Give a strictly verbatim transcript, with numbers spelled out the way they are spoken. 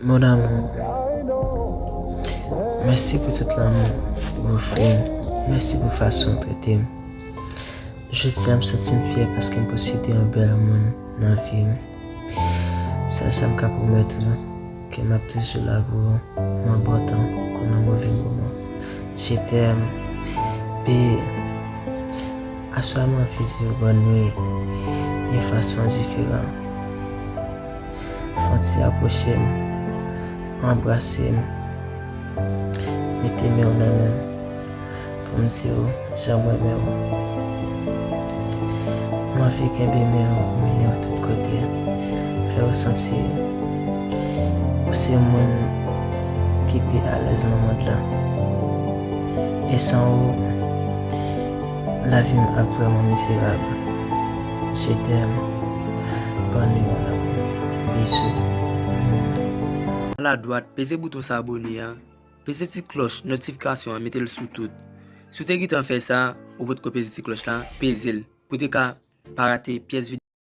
Mon amour, mèsi pou tout lanmou ou ofri m. Mèsi pou fason w trete m. Jodi a, m santi m fyè paske m posede yon bèl moun nan vi m. Sèl sa m ka pwomèt ou, ke m ap toujou la pou ou, nan bon tan kou nan move moman. Je t'aime, baby. Aswè a, m anvi di w bòn nwi yon fason diferan. Fè w ti apwoche m, anbrase m, mete men w nan men m pou m di w jan m renmen w. M anvi kenbe men w, mennen w tout kote, fè w santi ou se moun ki pi alèz nan mond lan. E san ou, lavi m ap vrèman mizerab. Je t'aime. Bòn nwi, mon amour. Bisou. Aladwat, peze bouton sa abòne an. Peze ti klòch notifikasyon an, mete l sou tout. Si w te gentan fè sa, ou potko peze ti klòch la, peze l pou w te ka pa rate pyès